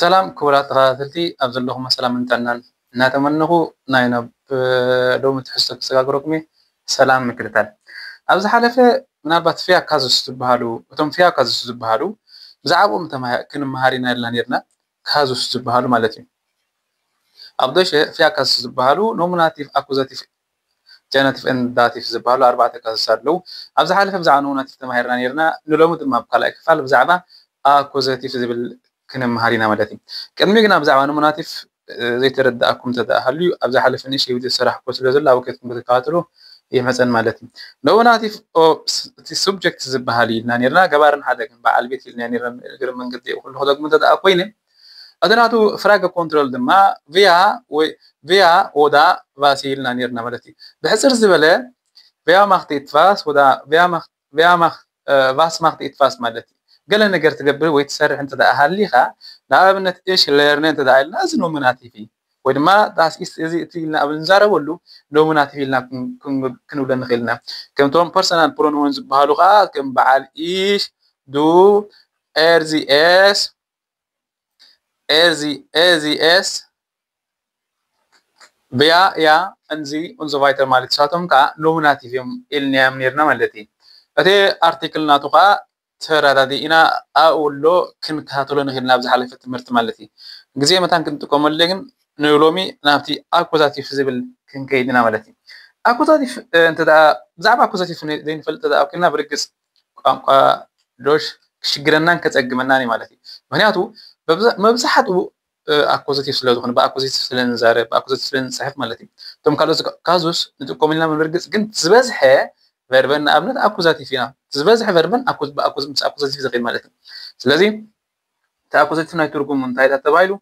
ሰላም ክቡራት ተኸታተልቲ፣ ኣብ ዘለኹም ሰላምን ጥዕናን እናተመነኹ፣ ናይ ናብ ሎሚ ትሕዝቶ ክሰጋግረኩም እየ። ሰላም ምክትታል። ኣብ ዝሓለፈ ምናልባት ፊያ ካዙስ ዝበሃሉ፣ እቶም ፊያ ካዙስ ዝበሃሉ ብዛዕባኦም ተማሃ-፣ ክንመሃር ኢና ኢልና ነርና። ካዙስ ዝበሃሉ ማለት እዩ። ኣብ ዶሸ ፊያ ካዙስ ዝበሃሉ ኖሚናቲቭ፣ ኣኩዛቲቭ፣ ጀነቲቭ ኤንድ ዳቲቭ ዝበሃሉ ኣርባዕተ ካዙስ ኣለዉ። ኣብ ዝሓለፈ ብዛዕባ ኖሚናቲቭ ተማሂርና ነርና። ንሎሚ ድማ ኣብ ካልኣይ ክፋል ብዛዕባ ኣኩዛቲቭ ዝብል ክንመሃር ኢና ማለት እዩ። ቅድሚ ግና ብዛዕባ ኖሚናቲቭ ዘይተረዳእኩም እንተ ደኣ ሃልዩ፣ ኣብ ዝሓለፈ ንእሽተይ ቪድዮ ዝሰራሕኩዎ ስለ ዘሎ፣ ኣብኡ ከይድኩም ክትከታተሉ ይምሕጸን ማለት እዩ። ኖሚናቲቭ ኦ-፣ ስ-፣ እቲ ሱብጀክት ዝበሃል ኢልና ነርና፣ ገባርን ሓደግን በዓል ቤት ኢልና ነርና። እግረ መንገዲ ኩሉ ክደግሞ እንተ ደኣ ኮይነ፣ እቲ ናቱ ፍራገ ኮንትሮል ድማ ቪያ ወይ ቪያ ኦዳ ቫሲ ኢልና ነርና ማለት እዩ። ብሕጽር ዝበለ፣ ቪያ ማኽት ኢት ቫስ ኦዳ ቪያ ማኽ-፣ ቪያ ማኽ-፣ እ፣ ቫስ ማኽት ኢት ቫስ ማለት እዩ። ገለ ነገር ትገብር ወይ ትሰርሕ እንተ ደኣ ሃሊኻ፣ ንኣብነት እሽ ሌርነ እንተ ደኣ ኢልና፣ እዚ ኖሚናቲቭ እዩ። ወይ ድማ ዳስ ኢስት፣ እዚ እቲ ኢልና ኣብ እንዛረበሉ ኖሚናቲቭ ኢልና ክን-፣ ክን-፣ ክንብሎ ንኽእል ኢና። ከምቶም ፐርሰናል ፕሮኖን ዝበሃሉ ከኣ ከም በዓል ኢሽ፣ ዱ፣ ኤር ዚ ኤስ፣ ኤር ዚ፣ ኤር ዚ ኤስ፣ ቪያ፣ ያ፣ እንዚ፣ ኡንዞ ቫይተር ማለት ንሳቶም ከኣ ኖሚናቲቭ እዮም ኢልናዮም ነርና ማለት እዩ። እቲ ኣርቲክል ናቱ ከኣ ተረዳዲእና ኣብኡ ኣሎ ክንከታተሎ ንኽእል ኢና ኣብ ዝሓለፈ ትምህርቲ ማለት እዩ። ግዜ መታን ክንጥቀመሉ ግን ንሎሚ ናብቲ ኣኩዛቲቭ ዝብል ክንከይድ ኢና ማለት እዩ። ኣኩዛቲቭ፣ እ፣ እንተ ደኣ ብዛዕባ ኣኩዛቲቭ ን-፣ ዘይንፈልጥ እንተ ደኣ ኮይንና ብርግጽ ቋንቋ ዶሽ ክሽግረናን ከጸግመናን እዩ ማለት እዩ። ምኽንያቱ መብዛ-፣ መብዛሕትኡ፣ እ፣ ኣኮዘቲቭ ስለ ዝኾነ፣ ብኣኮዘቲቭ ስለ ንዛረብ፣ ብኣኮዘቲቭ ስለ ንጽሕፍ ማለት እዩ። እቶም ካልኦት ዝካ-፣ ካዙስ ንጥቀመሉ ኢና፣ ብርግጽ ግን ዝበዝሐ ቨርበን ንኣብነት ኣኮዛቲቭ ኢና። ዝበዝሐ ቨርበን ኣኮ-፣ ብኣኮ-፣ ምስ ኣኮዘቲቭ ዝኸይድ ማለት እዩ። ስለዚ እቲ ኣኮዘቲቭ ናይ ትርጉሙ እንታይ እዩ ተባሂሉ?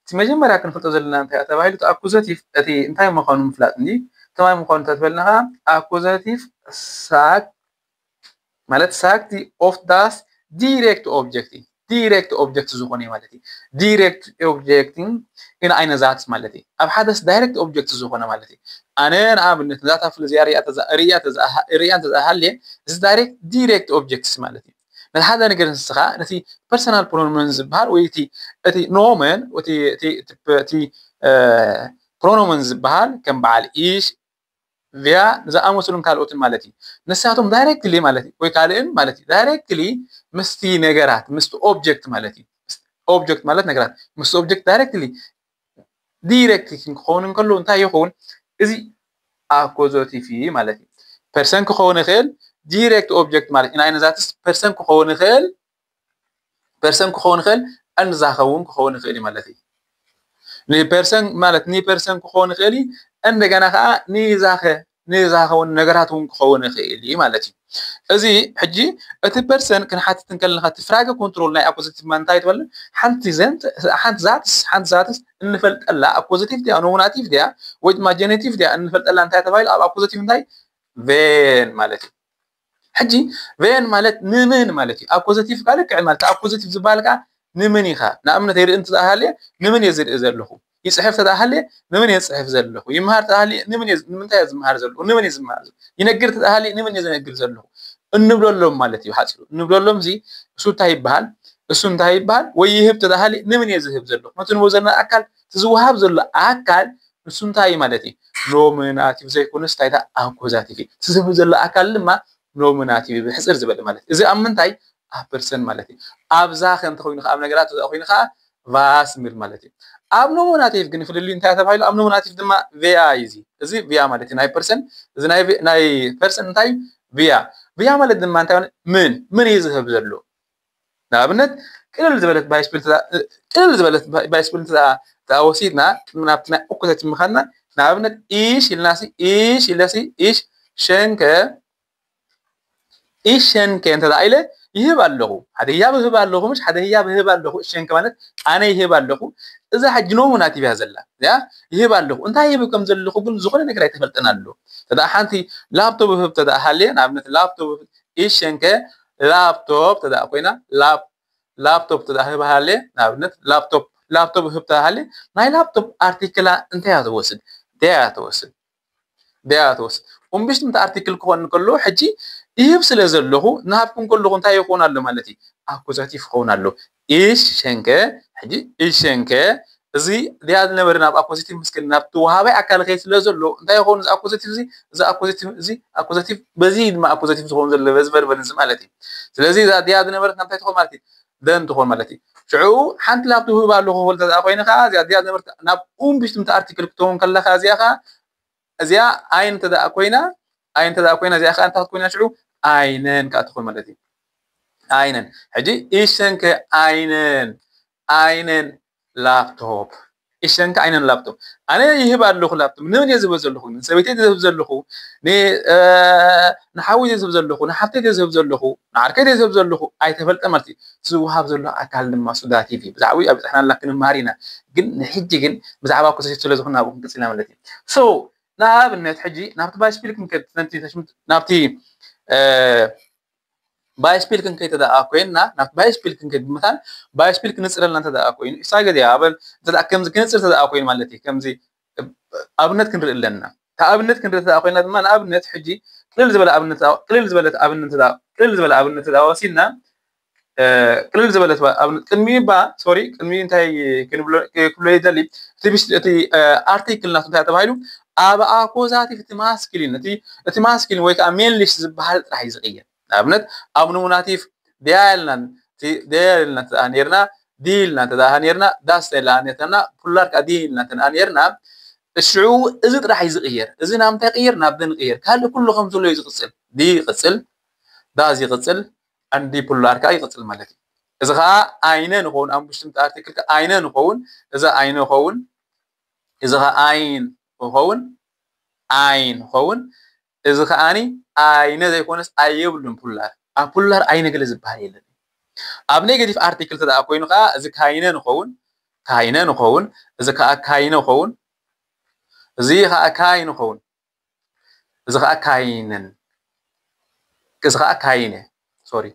እቲ መጀመርያ ክንፈልጦ ዘለና እንታይ እዩ ተባሂሉ? እቲ ኣኮዘቲቭ እቲ እንታይ ምዃኑ ምፍላጥ እንዲ፣ እንታይ ምዃኑ እንተትበልና ኸዓ ኣኮዘቲቭ ሳክ ማለት ሳክቲ ኦፍ ዳስ ዲሬክት ኦብጀክት እዩ። ዲሬክት ኦብጀክት ዝኾነ እዩ ማለት እዩ። ዲሬክት ኦብጀክት ኢን ኣይነ ዛትስ ማለት እዩ። ኣብ ሓደስ ዳይሬክት ኦብጀክት ዝኾነ ማለት እዩ። ኣነ ንኣብነት ነዛ ታፍል እዚኣ ርእያ ተዛ-፣ ርእያ ተዛ-፣ ርእያ እንተዝኣሃልየ፣ እዚ ዳይሬክት ዲሬክት ኦብጀክትስ ማለት እዩ። ነቲ ሓደ ነገር ንስኻ፣ ነቲ ፐርሰናል ፕሮኖመን ዝበሃል ወይ እቲ፣ እቲ ኖመን፣ እቲ፣ እቲ፣ እቲ፣ እቲ፣ እ፣ ፕሮኖመን ዝበሃል ከም በዓል ኢሽ፣ ቪያ ዝኣመሰሉን ካልኦትን ማለት እዩ። ንሳቶም ዳይሬክትሊ ማለት እዩ፣ ወይ ካልእን ማለት እዩ። ዳይሬክትሊ ምስቲ ነገራት፣ ምስቲ ኦብጀክት ማለት እዩ። ኦብጀክት ማለት ነገራት፣ ምስቲ ኦብጀክት ዳይሬክትሊ፣ ዲሬክት ክኸውን እንከሎ እንታይ ይኸውን? እዚ ኣኮዘቲቭ ማለት እዩ። ፐርሰን ክኸውን ይኽእል፣ ዲሬክት ኦብጀክት ማለት እዩ። ናይ ነዛትስ ፐርሰን ክኸውን ይኽእል፣ ፐርሰን ክኸውን ይኽእል፣ እንዛ ኸውን ክኸውን ይኽእል እዩ ማለት እዩ። ንፐርሰን ማለት ንፐርሰን ክኸውን ይኽእል እዩ፣ እንደገና ከዓ ንዛኸ፣ ንዛኸውን ነገራት እውን ክኸውን ይኽእል እዩ ማለት እዩ። እዚ ሕጂ እቲ ፐርሰን ክንሓትት እንከለና እቲ ፍራገ ኮንትሮል ናይ ኣኮዘቲቭ ማለት እንታይ ትበል? ሓንቲ ዘንት፣ ሓንቲ ዛትስ፣ ሓንቲ ዛትስ እንፈልጠላ ኣኮዘቲቭ ድያ፣ ኖሚናቲቭ ድያ፣ ወይ ድማ ጀኔቲቭ ድያ እንፈልጠላ እንታይ ተባሂሉ? ኣብ ኣኮዘቲቭ እንታይ? ቬን ማለት እዩ። ሕጂ ቬን ማለት ንምን ማለት እዩ። ኣኮዘቲቭ ካልእ ክዕል ማለት ኣኮዘቲቭ ዝበሃል ከዓ ንምን ኢኻ? ንኣብነት የርኢ እንተ ደኣ ሃልየ ንምን እየ ዝርኢ ዘለኹ? ይጽሕፍ እንተ ደኣ ሃልየ ንምን እየ ዝጽሕፍ ዘለኹ? ይምሃር እንተ ደኣ ሃልየ ንምን እየ፣ ንምንታይ እየ ዝምሃር ዘለኹ? ንምን እየ ዝምሃር ዘለኹ? ይነግር እንተ ደኣ ሃልየ ንምን እየ ዝነግር ዘለኹ? እንብለሎም ማለት እዩ። ሓጺሩ እንብለሎም እዚ እሱ እንታይ ይበሃል? እሱ እንታይ ይበሃል? ወይ ይህብ እንተ ደኣ ሃልየ ንምን እየ ዝህብ ዘለኹ? ነቲ ንህቦ ዘለና ኣካል፣ እቲ ዝወሃብ ዘሎ ኣካል ንሱ እንታይ እዩ ማለት እዩ? ኖሚናቲቭ ዘይኮነስ እንታይ ደኣ ኣኮዛቲቭ እዩ። እቲ ዝህብ ዘሎ ኣካል ድማ ኖሚናቲቭ እዩ፣ ብሕጽር ዝበለ ማለት እዩ። እዚ ኣብ ምንታይ? ኣብ ፐርሰን ማለት እዩ። ኣብዛ ከ እንተኾይኑ ከኣ፣ ኣብ ነገራት እንተ ኮይኑ ከኣ ቫስ ንብል ማለት እዩ። ኣብ ኖሚናቲቭ ግን ፍልልዩ እንታይ ተባሂሉ? ኣብ ኖሚናቲቭ ድማ ቪያ እዩ እዚ። እዚ ቪያ ማለት እዩ ናይ ፐርሰን፣ እዚ ናይ ቪ-፣ ናይ ፐርሰን እንታይ እዩ? ቪያ። ቪያ ማለት ድማ እንታይ ማለት? ምን፣ ምን እዩ ዝህብ ዘሎ? ንኣብነት ቅልል ዝበለት ባይስክል እንተ-፣ ቅልል ዝበለት ባይ-፣ ባይስክል እንተ-፣ እንተ ወሲድና፣ ቅድሚ ናብቲ ናይ ኦኮዘቲቭ ምኻድና፣ ንኣብነት ኢሽ ኢልናሲ፣ ኢሽ ኢለሲ፣ ኢሽ ሸንከ፣ ኢሽ ሸንከ እንተ ደኣ ኢለ ይህብ ኣለኹ። ሓደ ህያብ እህብ ኣለኹ፣ ምሽ ሓደ ህያብ እህብ ኣለኹ። እሸንከ ማለት ኣነ ይህብ ኣለኹ። እዛ ሕጂ ኖሚናቲቭ እያ ዘላ። እዚኣ ይህብ ኣለኹ። እንታይ ይህብ ከም ዘለኹ ግን ዝኾነ ነገር ኣይተፈልጠን ኣሎ። እንተ ደኣ ሓንቲ ላፕቶፕ እህብ እንተ ደኣ ሃልየ፣ ንኣብነት ላፕቶፕ እህብ፣ ኢሸንከ ላፕቶፕ እንተ ደኣ ኮይና፣ ላፕ-፣ ላፕቶፕ እንተ ደኣ ህብ ሃልየ፣ ንኣብነት ላፕቶፕ፣ ላፕቶፕ እህብ እንተ ደኣ ሃልየ፣ ናይ ላፕቶፕ ኣርቲክላ እንታይ እያ ትወስድ? እንታይ እያ ትወስድ? ዲያ ትወስድ። እምብሽቲ ምእንቲ ኣርቲክል ክኾን እንከሎ፣ ሕጂ ይህብ ስለ ዘለኹ፣ እናሃብኩ እንከለኹ እንታይ ይኸውን ኣሎ ማለት እዩ? ኣኩዛቲቭ ክኸውን ኣሎ። ኢሽ ሸንከ ሕጂ ich schenke እዚ ዲያ ዝነበረ ናብ ኣኮዘቲቭ ምስክል ናብ ተዋሃባይ ኣካል ከይ ስለ ዘሎ እንታይ ይኸውን? እዚ ኣኮዘቲቭ እዚ እዚ ኣኮዘቲቭ እዚ ኣኮዘቲቭ በዚ ድማ ኣኮዘቲቭ ዝኸውን ዘሎ በዚ ቨርበን እዚ ማለት እዩ። ስለዚ እዛ ዲያ ዝነበረት ናብ እንታይ ትኾን ማለት እዩ? Dann ትኾን ማለት እዩ። ሽዑ ሓንቲ ላብ ትውህብ ኣለኹ ክብል ተደኣ ኮይነ ከዓ እዚኣ ዲያ ዝነበረት ናብ ኡምቢሽትምቲ ኣርቲክል ክትኸውን ከለካ እዚኣ ከዓ እዚኣ ein ተደኣ ኮይና ein ተደኣ ኮይና እዚኣ ከዓ እንታይ ክትኮይና ሽዑ einen ከዓ ትኾን ማለት እዩ። Einen ሕጂ ich schenke einen einen Laptop ich schenke einen Laptop ኣነ ይህብ ኣለኹ ላፕቶፕ። ንመን እየ ዝህብ ዘለኹ? ንሰበይተይ ዝህብ ዘለኹ፣ ንሓወይ ዝህብ ዘለኹ፣ ንሓፍተይ ዝህብ ዘለኹ፣ ንዓርከይ ዝህብ ዘለኹ ኣይተፈልጠ ማለት እዩ። ዝውሃብ ዘሎ ኣካል ድማ ሱዳቲቭ እዩ። ብዛዕባኡ ኣብፀሕናላ ክንመሃር ኢና። ግን ንሕጂ ግን ብዛዕባ ኣኮዘቲቭ ስለ ዝኾነ ኣብኡ ክንቅፅል ኢና ማለት እዩ። So ንኣብነት ሕጂ ናብቲ Beispiel ክንከድ ናብቲ Beispiel ክንከይድ ተደኣ ኮይንና ናብቲ Beispiel ክንከይድ ብምታን Beispiel ክንፅረልና ተደኣ ኮይኑ እሳ ገዜ ኣበል ተደኣ ከምዚ ክንፅር ተደኣ ኮይኑ ማለት እዩ። ከምዚ ኣብነት ክንርኢ ኣለና። ኣብነት ክንርኢ ተደኣ ኮይና ድማ ንኣብነት ሕጂ ቅልል ዝበለ ኣብነት ቅልል ዝበለት ኣብነት ተደኣ ቅልል ዝበለ ኣብነት ተደኣ ወሲድና ቅልል ዝበለት ኣብነት ቅድሚ ባ ሶሪ ቅድሚ እንታይ ክንብሎ ክብሎ ይደሊ እቲ ኣርቲክል ናቱ እንታይ ተባሂሉ ኣብ ኣኮዛቲቭ እቲ ማስኪሊን እቲ እቲ ማስኪሊን ወይ ከዓ ሜንሊሽ ዝበሃል ጥራሕ እዩ ዝቕየር። ንኣብነት ኣብ ኖሚናቲቭ ዲያ ኢልና ዲያ ኢልና ተደኣ ነርና ዲ ኢልና ተደኣ ነርና ዳስ ኢልና ነተና ፑላር ከዓ ዲ ኢልና ተደኣ ነርና ሽዑ እዚ ጥራሕ እዩ ዝቕየር። እዚ ናብ እንታይ ይቕየር? ናብ ደን ይቕየር። ካልእ ኩሉ ከም ዘሎ እዩ ዝቕፅል። ዲ ይቕፅል፣ ዳዝ ይቕፅል፣ ኣንዲ ፑላር ከዓ ይቕፅል ማለት እዩ። እዚ ከዓ eine ንኸውን ኣብ ውሽጢ ኣርቲክል ከዓ eine ንኸውን፣ እዚ eine ይኸውን፣ እዚ ከዓ ein ይኸውን፣ ein ይኸውን፣ እዚ ከዓኒ eine ዘይኮነስ ኣይ የብሉን ፑላር። ኣብ ፑላር eine ገለ ዝበሃል የለን። ኣብ ኔጌቲቭ ኣርቲክል ተደኣ ኮይኑ ከዓ እዚ keine ንኸውን፣ keine ንኸውን፣ እዚ ከዓ keine ይኸውን፣ እዚ ከዓ keine ይኸውን፣ እዚ ከዓ keine እዚ ከዓ keine ሶሪ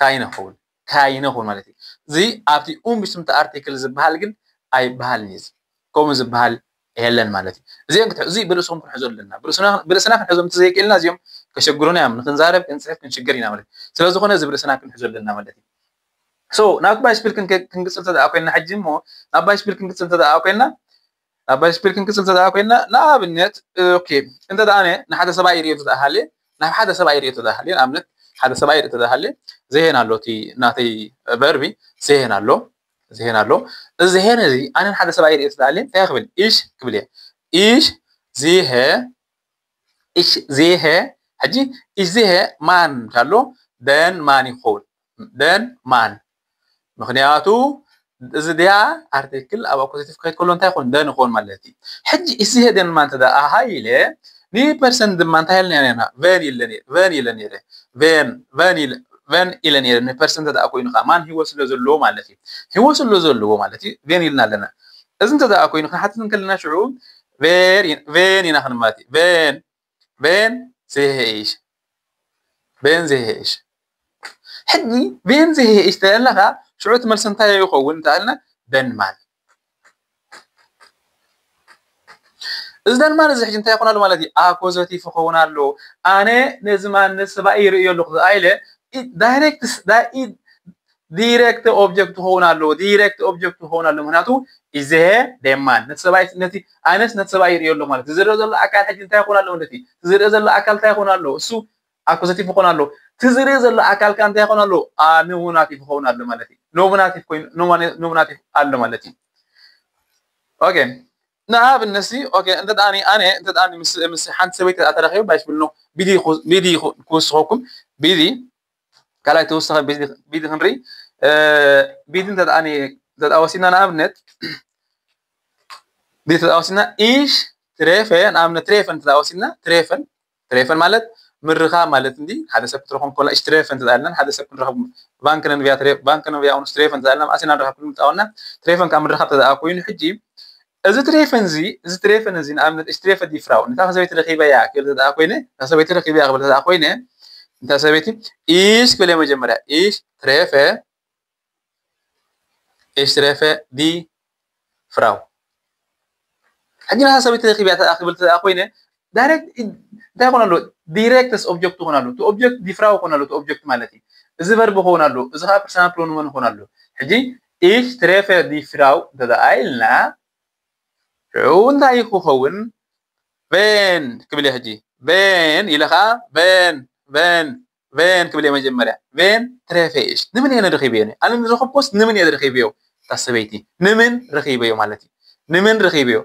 keine ይኸውን፣ keine ይኸውን ማለት እዩ። እዚ ኣብቲ ኡምቢሽትምቲ ኣርቲክል ዝበሃል ግን ኣይበሃልን እዩ። እዚ ከምኡ ዝበሃል የለን ማለት እዩ። እዚኦም ክትሕ እዚ ብርእስኹም ክንሕዞ ኣለና። ብርእስና ብርእስና ክንሕዞም እንተዘይክእልና እዚኦም ከሸግሩና እዮም። ንክንዛረብ ክንፅሕፍ ክንሽገር ኢና ማለት እዩ። ስለ ዝኾነ እዚ ብርእስና ክንሕዞ ኣለና ማለት እዩ። So ናብቲ Beispiel ክንቅፅል ተደኣ ኮይንና ሕጂ እሞ ናብ Beispiel ክንቅፅል ተደኣ ኮይንና ናብ Beispiel ክንቅፅል ተደኣ ኮይንና ንኣብነት okay እንተ ደኣ ንሓደ ሰብኣይ ይሪኦ ተደኣሃለ ናብ ሓደ ሰብኣይ ይሪኦ ተደኣሃለ ንኣብነት ሓደ ሰብኣይ ይሪኦ ተደኣሃለ ዝሄን ኣሎ እቲ ናተይ ቨርቢ ዝሄን ኣሎ ዝሄን ኣሎ እዚ ዝሄን እዚ ኣነ ንሓደ ሰብኣይ ይሪኦ ተደኣሃለ እንታይ ክብል ich ክብል እየ ich sehe ich sehe ሕጂ ich sehe Mann ኣሎ den Mann ይኸውን den Mann ምክንያቱ እዚ ድያ ኣርቲክል ኣብ ኣኮዘቲቭ ክኸይድ ከሎ እንታይ ይኾን den ይኾን ማለት እዩ። ሕጂ ich sehe den Mann ተደኣ ኢለ ንፐርሰንት ድማ እንታይ ኢለ ነርና ቨን ኢለ ነይረ ቨን ኢለ ነይረ ቨን ቨን ኢለ ቨን ኢለ ነይረ ንፐርሰንት ተደኣ ኮይኑ ከዓ ማን ህይወት ስለ ዘለዎ ማለት እዩ። ህይወት ስለ ዘለዎ ማለት እዩ ቨን ኢልና ኣለና። እዚ እንተ ደኣ ኮይኑ ክንሓትት እንከለና ሽዑ ቬን ኢና ክንማት እዩ። ቬን ቬን ዘይሄ እሽ ቬን ዘይሄ እሽ ሕጂ ቬን ዘይሄ እሽ ተለካ ሽዑ እቲ መልሲ እንታይ ይኸውን እንተልና ደንማን እዚ ደንማን እዚ ሕጂ እንታይ ይኾን ኣሎ ማለት እዩ ኣኮዘቲቭ ይኸውን ኣሎ ኣነ ነዚ ማን ነዚ ሰብኣይ ይርእዮ ኣለኹ ኢለ ዳይሬክት ዳይ direct object ክኸውን ኣለዎ። Direct object ክኸውን ኣለዎ። ምክንያቱ ich sehe den Mann ነቲ ሰብኣይ ነቲ ኣነስ ነቲ ሰብኣይ ይርእዮ ኣለኹ ማለት እዩ። ዝርእ ዘሎ ኣካል ሕጂ እንታይ ይኾን ኣለዎ ማለት እዩ። ዝርእ ዘሎ ኣካል እንታይ ይኾን ኣለዎ? እሱ ኣኩዛቲቭ ይኾን ኣለዎ። እቲ ዝርእ ዘሎ ኣካል ከ እንታይ ይኾን ኣለዎ? ኖሚናቲቭ ይኸውን ኣሎ ማለት እዩ። ኖሚናቲቭ ኮይኑ ኖሚናቲቭ ኣሎ ማለት እዩ። ኦኬ ንኣብነት ሲ ኦኬ እንተ ደኣኒ ኣነ እንተ ደኣኒ ምስ ምስ ሓንቲ ሰበይቲ ተራኺቡ ባይሽ ብልኖ ቢዲ ቢዲ ክውስኸኩም ቢዲ ካልኣይ ተወሳኺ ቢዲ ክንርኢ ቢዲ እንተደኣ ወሲድና ንኣብነት ቢዲ እንተደኣ ወሲድና ich treffe ንኣብነት ትሬፈን እንተደኣ ወሲድና ትሬፈን ትሬፈን ማለት ምርኻብ ማለት እንዲ ሓደ ሰብ ክትረኽቦ ከሎ ich treffe እንተደኣ ኢልና ሓደ ሰብ ክንረኽብ ባንክነን ቪያ ባንክነን ቪያ uns treffen እንተደኣ ኢልና ኣሲና ንረኽብ ክንምጣወና ትሬፈን ካብ ምርኻብ ተደኣ ኮይኑ ሕጂ እዚ ትሬፈን እዚ እዚ ትሬፈን እዚ ንኣብነት ich treffe die Frau ነታ ሰበይቲ ረኺበያ ክብል ተደኣ ኮይነ ነታ ሰበይቲ ረኺበያ ክብል ተደኣ ኮይነ ነታ ሰበይቲ ich ክብል መጀመርያ ich treffe ich treffe die Frau ሕጂ ነታ ሰበይቲ ረኺበያ ተደኣ ክብል ተደኣ ኮይነ ዳይሬክት እንታይ ይኾን ኣሎ ዲሬክትስ ኦብጀክት ይኾን ኣሎ እቲ ኦብጀክት die Frau ይኾን ኣሎ እቲ ኦብጀክት ማለት እዩ እዚ ቨርብ ይኸውን ኣሎ እዚ ከዓ ፐርሰናል ፕሮኖመን ይኾን ኣሎ ሕጂ ich treffe die Frau እንተ ደኣ ኢልና ሽዑ እንታይ ክኸውን? Wenn ክብል እየ ሕጂ። Wenn ኢለ ኸዓ wenn wenn wenn ክብል እየ መጀመርያ። Wenn treffe ich? ንምን እየ ንረኺበዮ? ኣነ ንረኸብኩስ ንምን እየ ዝረኺበዮ? እታ ሰበይቲ ንምን ረኺበዮ ማለት እዩ። ንምን ረኺበዮ?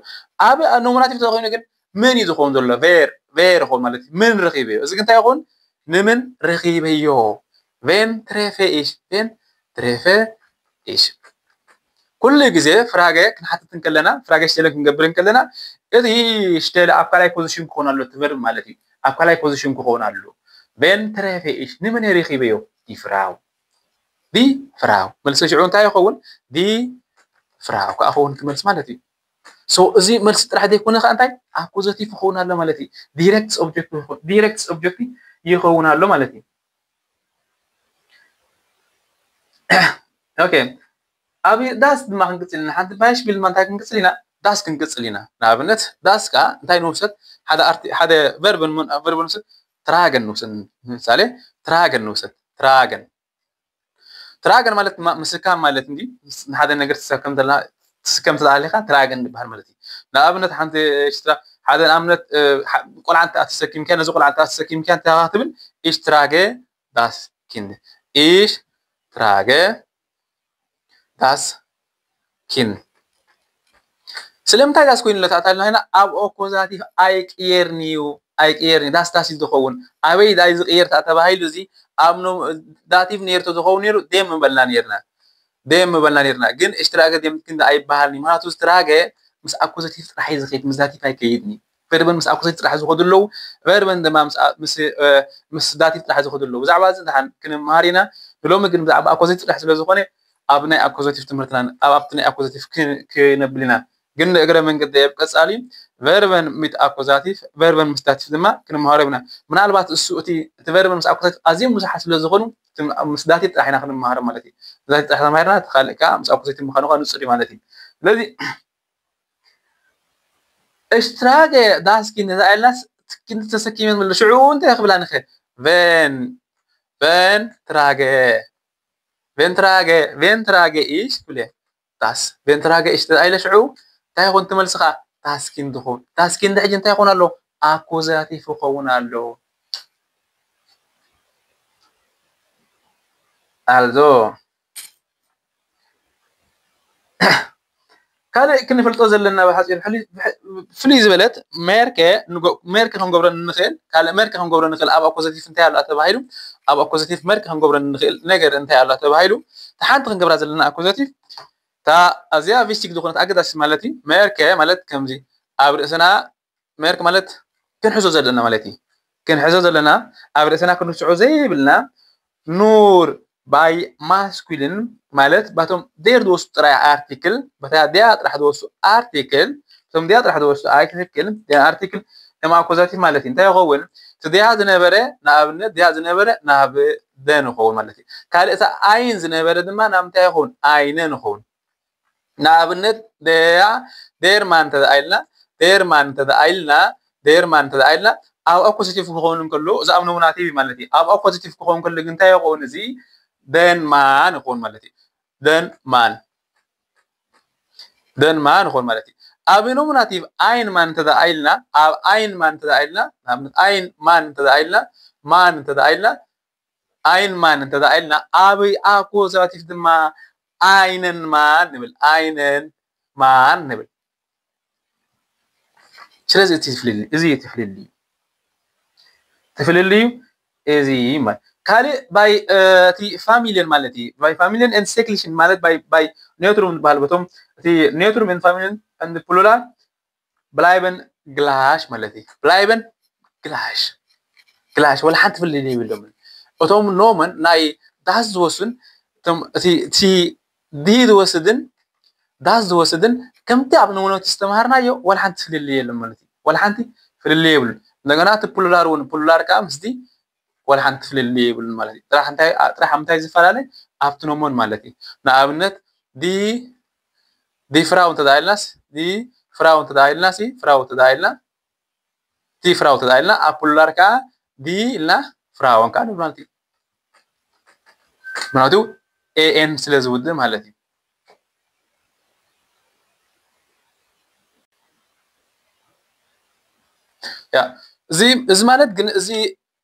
ኣብ ኖሚናቲቭ ተኾይኑ ግን ምን እዩ ዝኸውን ዘሎ? Wer wer ይኸውን ማለት እዩ። ምን ረኺበዮ? እዚ ግን እንታይ ይኸውን? ንምን ረኺበዮ? Wenn treffe ich? Wenn treffe ich? ኩሉ ግዜ ፍራገ ክንሓትት እንከለና ፍራገ ሽተለ ክንገብር እንከለና እቲ ሽተለ ኣብ ካልኣይ ፖዚሽን ክኸውን ኣሎ እቲ ቨርብ ማለት እዩ። ኣብ ካልኣይ ፖዚሽን ክኸውን ኣሎ። Wenn treffe ich? ንምን እየ ረኺበዮ? Die Frau። Die Frau። መልሲ ሽዑ እንታይ ይኸውን? Die Frau ከዓ ክኸውን እቲ መልሲ ማለት እዩ። So እዚ መልሲ ጥራሕ ዘይኮነ ከዓ እንታይ ኣኩዘቲቭ ይኸውን ኣሎ ማለት እዩ። ዲረክት ኦብጀክት ይኸውን ኣሎ ማለት እዩ። ኦኬ፣ ኣብ ዳስ ድማ ክንቅፅል ኢና። ሓንቲ ባይሽፒል ድማ እንታይ ክንቅፅል ኢና? ዳስ ክንቅፅል ኢና። ንኣብነት ዳስ ከዓ እንታይ ንውሰድ? ሓደ ኣርቲ ሓደ ቨርብ ንውሰድ፣ ትራገን ንውሰድ። ንምሳሌ ትራገን ንውሰድ። ትራገን ትራገን ማለት ድማ ምስካም ማለት እንዲ ንሓደ ነገር ትሰከም ትስከም ትለኣሊካ ትራገን ዝበሃል ማለት እዩ። ንኣብነት ሓንቲ ሽትራ ሓደ ንኣብነት ቆልዓ እንተ ኣትሰኪምካ ነዚ ቆልዓ እንተ ኣትሰኪምካ እንታይ ትብል? Ich trage das Kind። Ich trage das Kind። ስለምንታይ ዳስ ኮይኑ ለታታልና ኢና ኣብ ኦኮዛቲቭ ኣይቅየርን እዩ ኣይቅየርን ዳስ ዳስ እዩ ዝኸውን። ኣበይ ዳይ ዝቅየር ተባሂሉ እዚ ኣብ ዳቲቭ ነርቶ ዝኸውን ነይሩ ደም ምበልና ነርና ደም ምበልና ነርና ግን እሽትራገ ደም ክንዲ ኣይበሃልን እዩ። ምክንያቱ ዝትራገ ምስ ኣኮዛቲቭ ጥራሕ እዩ ዝኸይድ ምስ ዳቲቭ ኣይከይድን እዩ። ቨርበን ምስ ኣኮዛቲቭ ጥራሕ ዝኸዱ ኣለዉ። ቨርበን ድማ ምስ ዳቲቭ ጥራሕ ዝኸዱ ኣለዉ። ብዛዕባ እዚ ድሓን ክንመሃር ኢና። ንሎሚ ግን ብዛዕባ ኣኮዛቲቭ ጥራሕ ስለ ዝኾነ ኣብ ናይ ኣኮዛቲቭ ትምህርትና ኣብ ኣብቲ ናይ ኣኮዛቲቭ ክነብል ኢና። ግን ንእግረ መንገዲ ኣብ ቀጻሊ ቨርበን ሚት ኣኮዛቲቭ ቨርበን ምስ ዳቲቭ ድማ ክንመሃሮ ኢና። ምናልባት እሱ እቲ እቲ ቨርበን ምስ ኣኮዛቲቭ ኣዝዮም ብዙሓት ስለ ዝኾኑ ምስ ዳቲቭ ጥራሕ ኢና ክንመሃሮ ማለት እዩ። ዳቲቭ ጥራሕ ተማሂርና እቲ ካልእ ከዓ ምስ ኣኮዛቲቭ ምዃኑ ከዓ ንጹር እዩ ማለት እዩ። ስለዚ እሽትራገ ዳስኪ ነዛ ኢልናስ ክንዲ ተሰኪመን ምለ ሽዑ እንታይ ክብላ ንኽእል? ቨን ቨን ትራገ ቨን ትራገ ቨን ትራገ ኢሽ ክብል እየ። ዳስ ቨን ትራገ ኢሽ ተዛ ኢለ ሽዑ እንታይ ይኹን ትመልስኻ? ዳስኪን ትኹን። ዳስኪን ድሕጂ እንታይ ይኹን ኣሎ? ኣኮዛቲቭ ይኸውን ኣሎ። ኣልዞ ካልእ ክንፈልጦ ዘለና ብሓፂር ፍልይ ዝበለት ሜርከ ሜርከ ክንገብሮ ንኽእል ካልእ ሜርከ ክንገብሮ ንኽእል ኣብ ኣኮዘቲቭ እንታይ ኣሎ ተባሂሉ ኣብ ኣኮዘቲቭ ሜርከ ክንገብሮ ንኽእል ነገር እንታይ ኣሎ ተባሂሉ ሓንቲ ክንገብራ ዘለና ኣኮዘቲቭ እታ ኣዝያ ቪስቲክ ዝኾነት ኣገዳሲ ማለት እዩ። ሜርከ ማለት ከምዚ ኣብ ርእስና ሜርክ ማለት ክንሕዞ ዘለና ማለት እዩ። ክንሕዞ ዘለና ኣብ ርእስና ክንርስዖ ዘይብልና ኑር ባይ ማስኩሊን ማለት ባቶም ዴር ዝወስዱ ጥራይ ኣርቲክል በታ ዲያ ጥራሕ ዝወስዱ ኣርቲክል እቶም ዲያ ጥራሕ ዝወስዱ ኣርቲክል ኣርቲክል እም ኣኮዛቲቭ ማለት እዩ። እንታይ ይኸውን? እቲ ዲያ ዝነበረ ንኣብነት ዲያ ዝነበረ ናብ ደን ይኸውን ማለት እዩ። ካልእ እታ ኣይን ዝነበረ ድማ ናብ እንታይ ይኸውን? ኣይነን ይኸውን። ንኣብነት ደያ ዴርማን እንተደኣ ኢልና ዴርማን እንተደኣ ኢልና ዴርማን እንተደኣ ኢልና ኣብ ኣኮዘቲቭ ክኸውን እንከሎ እዚ ኣብ ኖሚናቲቭ ማለት እዩ። ኣብ ኣኮዘቲቭ ክኸውን ከሎ ግን እንታይ ይኸውን? እዚ ደንማን ይኸውን ማለት እዩ። ደንማን ደንማን ይኸውን ማለት እዩ። ኣብ ኖሚናቲቭ ኣይንማን እንተደኣ ኢልና ኣብ ኣይንማን እንተደኣ ኢልና ንኣብነት ኣይንማን እንተደኣ ኢልና ማን እንተደኣ ኢልና ኣይንማን እንተደኣ ኢልና ኣብ ኣኮዛቲቭ ድማ ኣይነን ማን ንብል ኣይነን ማን ንብል። ስለዚ እቲ ፍልልይ እዚ እቲ ፍልልይ እዩ። እቲ ፍልልዩ እዚ ማለት ካልእ ባይ እቲ ፋሚሊን ማለት እዩ። ባይ ፋሚሊን ኤንድ ሴክሊሽን ማለት ባይ ባይ ኔትሩም ዝበሃል በቶም እቲ ኔትሩም ኤንድ ፋሚሊን ኤንድ ፕሉራል ብላይበን ግላሽ ማለት እዩ። ብላይበን ግላሽ ግላሽ ወላ ሓንቲ ፍልልይ የብሎምን። እቶም ኖመን ናይ ዳስ ዝወስዱን እቲ ዲ ዝወስድን ዳስ ዝወስድን ከምቲ ኣብ ንውነቱ ዝተምሃርናዮ ወላ ሓንቲ ፍልልይ የለን ማለት እዩ። ወላ ሓንቲ ፍልልይ የብሉን። እንደገና እቲ ፕሉራል እውን ፕሉራል ከዓ ምስቲ ወላ ሓንቲ ፍልልይ የብሉን ማለት እዩ። ጥራሕ እንታይ ጥራሕ ኣብ ምንታይ ዝፈላለ ኣብቲ ኖሞን ማለት እዩ። ንኣብነት ዲ ዲ ፍራው እንተደኣ ኢልናስ ዲ ፍራው እንተደኣ ኢልናስ ፍራው እንተደኣ ኢልና ዲ ፍራው እንተደኣ ኢልና ኣብ ፕሉራል ከዓ ዲ ኢልና ፍራውን ከዓ ንብል ማለት እዩ። ምክንያቱ ኤኤን ስለ ዝውድእ ማለት እዩ። ያ እዚ እዚ ማለት ግን እዚ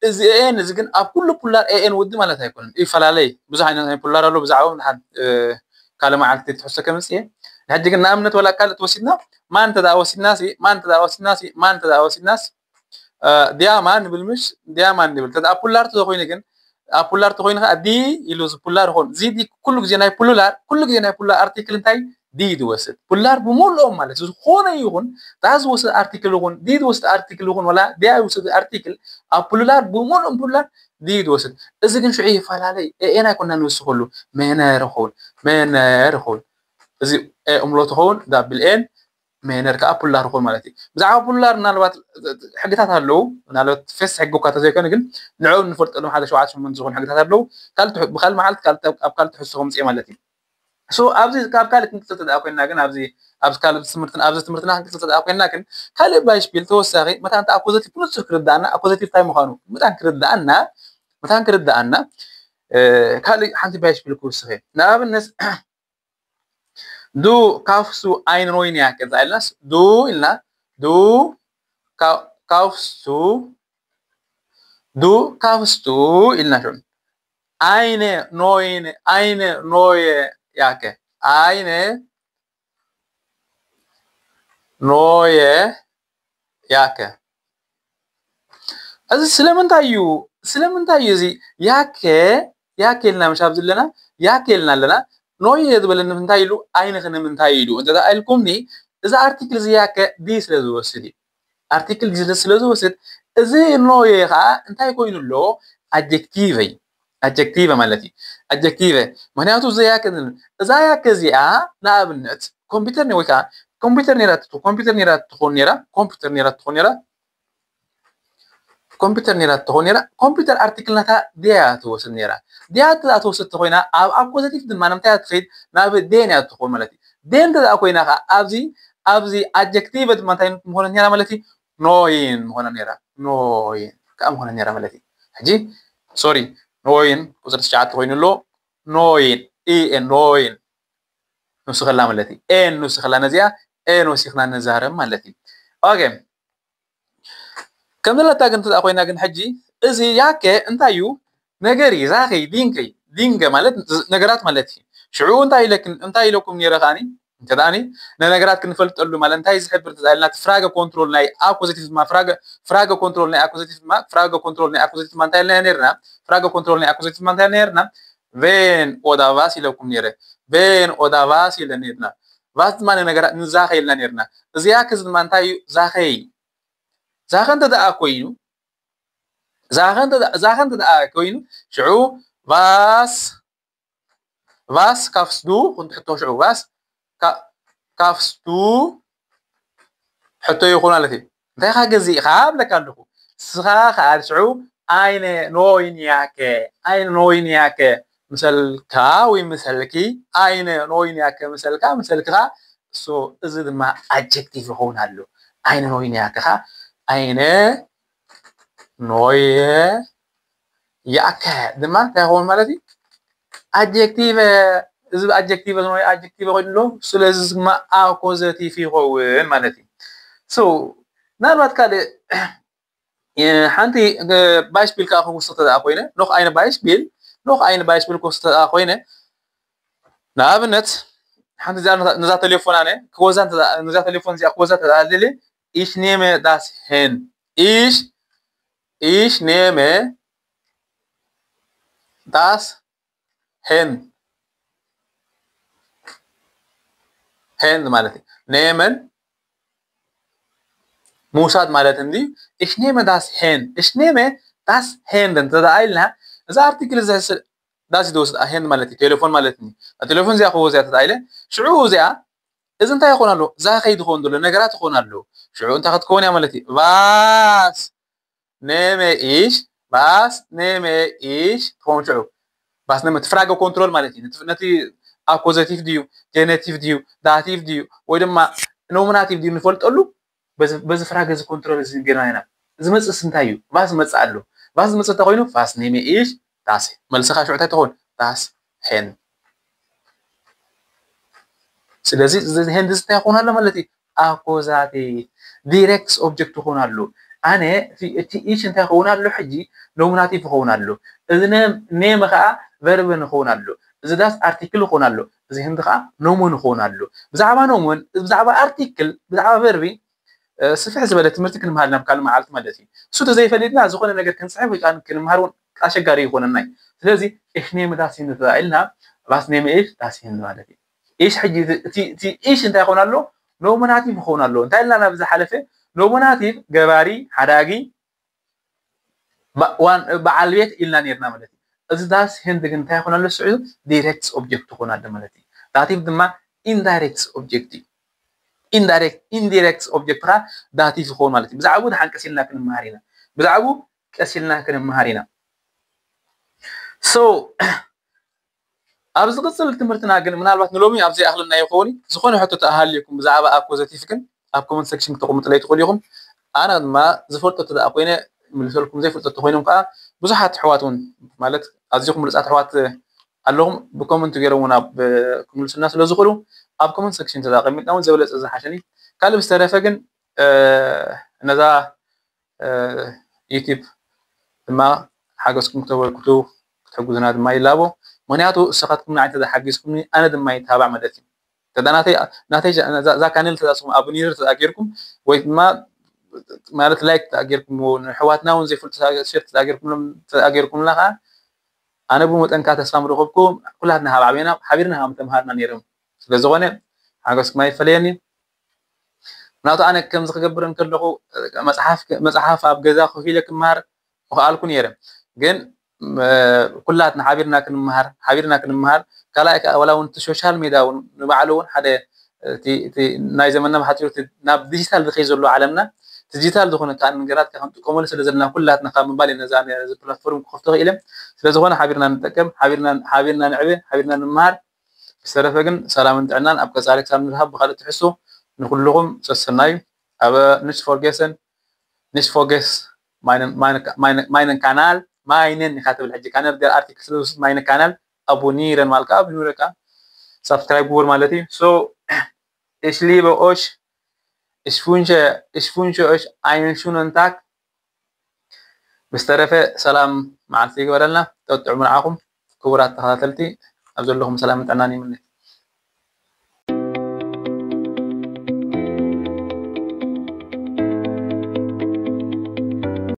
እዚ ኤኤን እዚ ግን ኣብ ኩሉ ፑላር ኤኤን ውዲ ማለት ኣይኮነን። ይፈላለይ ብዙሕ ዓይነት ናይ ፑላር ኣሎ። ብዛዕባ ንሓን ካልእ መዓልቲ ትሕዝቶ ከምጽእ እየ። ንሕጂ ግን ንኣብነት ወላ ካልእ ተወሲድና ማን እንተ ደኣ ወሲድና ሲ ማን እንተ ደኣ ወሲድና ሲ ማን እንተ ደኣ ወሲድና ሲ ዲያማ ንብል ምሽ ዲያማ ንብል እንተ ደኣ ፑላር ተዘኮይኑ ግን ኣብ ፑላር ተኮይኑ ከዓ ዲ ኢሉ እዚ ፑላር ይኮን እዚ ዲ ኩሉ ግዜ ናይ ፑሉላር ኩሉ ግዜ ናይ ፑላር ኣርቲክል እንታይ ዲ ዝወስድ ፑላር ብምልኦም ማለት ዝኾነ ይኹን ዳ ዝወስድ ኣርቲክል ይኹን ዲ ዝወስድ ኣርቲክል ይኹን ወላ ዲያ ዝወስድ ኣርቲክል ኣብ ፕሉላር ብምልኦም ፕሉላር ዲ ዝወስድ እዚ ግን ሽዑ ይፈላለይ ኤኤን ኣይኮና ንውስኸሉ መነር ይኸውን መነር ይኸውን እዚ እምሎ ትኸውን ዳብል ኤን መነር ከዓ ፕሉላር ይኸውን ማለት እዩ ብዛዕባ ፕሉላር ምናልባት ሕግታት ኣለዉ ምናልባት ፈስ ሕጊ እኳ ተዘይኮነ ግን ንዕኡ ንፈልጠሎም ሓደ ሸውዓተ ሸሞንተ ዝኾኑ ሕግታት ኣለዉ ብካል መዓልት ኣብ ካልእ ትሕዝቶ ከምፅእ ማለት እዩ ሶ ኣብዚ ካብ ካልእ ክንቅፅል ተደኣ ኮይንና ግን ኣብዚ ኣብዚ ካልእ ትምህርትን ኣብዚ ትምህርትና ክንቅፅል ተደኣ ኮይንና ግን ካልእ ባይሽፒል ተወሳኺ መታን ኣኮዘቲቭ ብንፁር ክርዳኣና ኣኮዘቲቭ እንታይ ምዃኑ መታን ክርዳኣና መታን ክርዳኣና ካልእ ሓንቲ ባይሽፒል ክውስኸ ንኣብነት ዱ ካፍሱ ኣይንሮይን ያከ እንታይ ኢልናስ ዱ ኢልና ዱ ካፍሱ ዱ ካፍስቱ ኢልና ሽዑ Eine neue, eine neue Jacke. Eine neue Jacke. እዚ ስለምንታይ እዩ ስለምንታይ እዩ እዚ ያከ ያከ ኢልና ምሻብ ዘለና ያከ ኢልና ኣለና ኖየ ዝበለኒ እንታይ ኢሉ ኣይንኽን ምንታይ ኢሉ እንተ ኢልኩምኒ እዚ ኣርቲክል እዚ ያከ ዲ ስለ ዝወስድ እዩ ኣርቲክል ዲ ስለ ዝወስድ እዚ ኖየ ከዓ እንታይ ኮይኑ ኣሎ ኣጀክቲቭ እዩ ኣጀክቲቭ ማለት እዩ ኣጀክቲቭ ምክንያቱ እዚ ያከ እዛ ያከ እዚኣ ንኣብነት ኮምፒተር ወይ ከዓ ኮምፒተር ነራ ኮምፒተር ነራ ትኾን ነራ ኮምፒተር ነራ ትኾን ነራ ኮምፒተር ነራ ትኾን ነራ ኮምፒተር ኣርቲክል ናታ ድያ ትወስድ ነራ ድያ ትወስድ ተኮይና ኣብ ኣኮዘቲቭ ድማ ንምንታይ ትኸይድ ናብ ዴን እያ ትኾን ማለት እዩ ዴን እንተ ኮይና ከዓ ኣብዚ ኣብዚ ኣጀክቲቭ ድማ እንታይ ምኾነት ነራ ማለት እዩ ኖይን ምኾነ ነራ ኖይን ከዓ ምኾነ ነራ ማለት እዩ ሕጂ ሶሪ ኖይን ቁፅሪ ትሽዓተ ኮይኑ ኣሎ ኖይን ኢኤን ኖይን ንሱ ከላ ማለት እዩ ኤን ንሱ ከላ ነዚኣ ኤን ወሲኽና ነዛረብ ማለት እዩ ኦኬ ከም ዘለታ ግን ትኣ ኮይና ግን ሕጂ እዚ ያከ እንታይ እዩ ነገር እዩ ዛኸይ ዲንከይ ዲንገ ማለት ነገራት ማለት እዩ ሽዑ እንታይ ኢለክን እንታይ ኢለኩም ነረ ከዓኒ እንተ ደኣኒ ንነገራት ክንፈልጠሉ ማለት እንታይ ዝሕብር እንተ ኢልና ፍራገ ኮንትሮል ናይ ኣኮዘቲቭ ድማ ፍራገ ፍራገ ኮንትሮል ናይ ኣኮዘቲቭ ድማ ፍራገ ኮንትሮል ናይ ኣኮዘቲቭ ድማ እንታይ ኢልና ነርና ፍራገ ኮንትሮል ናይ ኣኮዘቲቭ ድማ እንታይ ነርና ቬን ኦዳ ቫስ ኢለኩም ነረ ቬን ኦዳ ቫስ ኢለ ነርና ቫስ ድማ ንነገራት ንዛኸ ኢልና ነርና እዚኣ ክዚ ድማ እንታይ እዩ ዛኸይ ዛኸ እንተ ደኣ ኮይኑ ዛኸ እንተ ደኣ ኮይኑ ሽዑ ቫስ ቫስ ካፍስቱ ክንትሕቶ ሽዑ ቫስ ካፍስቱ ሕቶ ይኹን ማለት እዩ እንታይ ካ ገዚእኻ ብለካ ኣለኹ ስኻ ከዓ ሽዑ ኣይነ ኖይን ያከ ኣይነ ኖይን ያከ ምሰልካ ወይ ምሰልኪ ኣይነ ኖይን ያከ ምሰልካ ምሰልክኻ እሱ እዚ ድማ ኣጀክቲቭ ይኸውን ኣሎ ኣይነ ኖይን ያከኻ ኣይነ ኖየ ያከ ድማ እንታይ ይኸውን ማለት እዩ ኣጀክቲቭ እዚ ኣጀክቲቭ ኖየ ኣጀክቲቭ ኮይኑ ኣሎ ስለዚ ድማ ኣኮዘቲቭ ይኸውን ማለት እዩ so ምናልባት ካልእ ሓንቲ ባይሽፒል ከዓ ክውስኽ ተደኣ ኮይነ ኖኽ ኣይነ ባይሽፒል ኖኽ ኣይነ ባይሽፒል ክውስኽ ተደኣ ኮይነ ንኣብነት ሓንቲ እዚኣ ነዛ ቴሌፎን ኣነ ክወዛ ነዛ ቴሌፎን እዚኣ ክወዛ ተደኣ ደልየ ich nehme das Handy ich ich nehme das Handy Handy ማለት እዩ nehmen ምውሳድ ማለት እንዲ ich nehme das Handy ich nehme das Handy እንተ ደኣ ኢልና እዛ ኣርቲክል እዛ das ዝወስድ ኣሄን ማለት እዩ ቴሌፎን ማለት እዩ ቴሌፎን እዚኣ ክወዝ እያ ተታኢለ ሽዑ እዚኣ እዚ እንታይ ይኾን ኣሎ እዛ ከይድ ይኸውን ዘሎ ነገራት ይኾን ኣሎ ሽዑ እንታይ ክትከውን እያ ማለት እዩ vas nehme ich vas nehme ich ትኸውን ሽዑ vas nehme ፍራገ ኮንትሮል ማለት እዩ ነቲ ኣኮዘቲቭ ድዩ ጀነቲቭ ድዩ ዳቲቭ ድዩ ወይ ድማ ኖሚናቲቭ ድዩ ንፈልጠሉ በዚ ፍራገ እዚ ኮንትሮል እዚ ገርና ኢና ዝመፅእ እንታይ እዩ vas ዝመፅእ ኣሎ vas ዝመፅእ እንተኮይኑ vas nehme ich das መልስኻ ሽዑ እንታይ ትኸውን das Handy ስለዚ እዚ Handy እዚ እንታይ ይኸውን ኣሎ ማለት እዩ ኣኮዛቲቭ ዲሬክት ኦብጀክት ይኸውን ኣሎ ኣነ እቲ ich እንታይ ክኸውን ኣሎ ሕጂ? ኖሚናቲቭ ክኸውን ኣሎ። እዚ name ከዓ ቨርብ ንኸውን ኣሎ። እዚ das ኣርቲክል ክኸውን ኣሎ። እዚ ህንዲ ከዓ ኖሞ ንኸውን ኣሎ። ብዛዕባ ኖሞን ብዛዕባ ኣርቲክል ብዛዕባ ቨርቢ ስፍሕ ዝበለ ትምህርቲ ክንምሃር ናብ ካልእ መዓልቲ ማለት እዩ። እሱ ተዘይፈሊጥና ዝኾነ ነገር ክንፅሕፍ ወይ ከዓ ክንምሃር እውን ኣሸጋሪ ይኾነና እዩ። ስለዚ ich nehme das hin ኢልና was nehme ich das hin ማለት እዩ። ich ሕጂ እቲ ich እንታይ ይኸውን ኣሎ? ኖሚናቲቭ ይኸውን ኣሎ። እንታይ ኢልና ናብ ዝሓለፈ ኖሚናቲቭ ገባሪ ሓዳጊ በዓል ቤት ኢልና ነርና ማለት እዩ። እዚ das hin ግን እንታይ ይኾን ኣሎ? ስዑ ዳይሬክት ኦብጀክት ይኾን ኣሎ ማለት እዩ። ዳቲቭ ድማ ኢንዳይሬክት ኦብጀክት እዩ። ኢንዳይሬክት ኢንዲሬክት ኦብጀክት ከዓ ዳቲቭ ይኸውን ማለት እዩ። ብዛዕባኡ ድሓን ቀስ ኢልና ክንመሃር ኢና። ብዛዕባኡ ቀስ ኢልና ክንመሃር ኢና። So ኣብ ዝቕፅል ትምህርትና ግን ምናልባት ንሎሚ ኣብ ዘይኣኽለና ይኸውን። ዝኾነ ሕቶ ተኣሃልዩኩም ብዛዕባ ኣኮዘቲቭ ግን ኣብ ኮመንት ሴክሽን ክተቕምጥለይ ትኽእሉ ኢኹም። ኣነ ድማ ዝፈልጦ ተደኣ ኮይነ ምልሰልኩም፣ ዘይፈልጦ ተኮይኖም ከዓ ብዙሓት ኣሕዋት እውን ማለት ኣዝኹም ብሉፃት ኣሕዋት ኣለኹም ብኮመንት ገይሮም እውን ኣብ ክምልሱና ስለ ዝኽእሉ ኣብ ኮመንት ሴክሽን ተቐሚጥና እውን ዝበለፀ ዝሓሸኒ። ካልእ ብዝተረፈ ግን ነዛ ዩቲብ ድማ ሓገዝኩም ክተበርክቱ ክትሕግዙና ድማ ይላቦ። ምክንያቱ እሰኻትኩም ንዓይ ተሓጊዝኩምኒ ኣነ ድማ ይተባዕ ማለት እዩ። ተዳ ናተይ እዛ ካነል ተዛስኹም ኣብኒር ተዛጌርኩም ወይ ድማ ማለት ላይክ ተዛጌርኩም ንሕዋትና እውን ዘይፈልጡ ሸር ተዛጌርኩም ተዛጌርኩምና ከዓ ኣነ ብመጠንካ ተስፋ ምረኸብኩ። ኩላትና ሃብ ዓበና ሓቢርና ሃም ተምሃርና ነይሮም። ስለዝኾነ ሓገዝኩም ኣይፈለየኒ። ምክንያቱ ኣነ ከምዚ ክገብር እንከለኹ መፅሓፍ ኣብ ገዛ ኮፍ ኢለ ክመሃር ምኽኣልኩ ነይረ። ግን ኩላትና ሓቢርና ክንመሃር ሓቢርና ክንመሃር ካልኣይ ከዓ ዋላ እውን እቲ ሶሻል ሜድያ እውን ንባዕሉ እውን ሓደ ናይ ዘመንና ብሓፂሩ ናብ ዲጂታል ዝኸይ ዘሎ ዓለምና ዲጂታል ዝኾነ ከዓ ነገራት ክንጥቀመሉ ስለ ዘለና ኩላትና ካብ ምባል ነዛ ፕላትፎርም ክኸፍቶ ክኢለ። ስለዝኾነ ሓቢርና ንጠቀም፣ ሓቢርና ንዕበ፣ ሓቢርና ንመሃር። ዝተረፈ ግን ሰላምን ጥዕናን ኣብ ቀፃሊ ክሳብ ንርሃብ ብካልእ ትሕሱ ንኩልኹም ሰሰናዩ። ኣብ ንሽ ፎርጌሰን ንሽ ፎርጌስ ማይነን ካናል ማይነን ኢካ ትብል ሕጂ ካነል ኣርቲክል ስለ ዝውስድ ማይነን ካናል ኣቡኒረን ማልካ ኣቡኒረካ ሳብስክራይብ ግቡር ማለት እዩ። So ich liebe euch, ich wünsche ich wünsche euch einen schönen Tag። ብዝተረፈ ሰላም መዓልቲ ይግበረልና። ጥዑም ንዓኹም ክቡራት ተኸታተልቲ ኣብ ዘለኹም ሰላምን ጥዕናን ይምነ።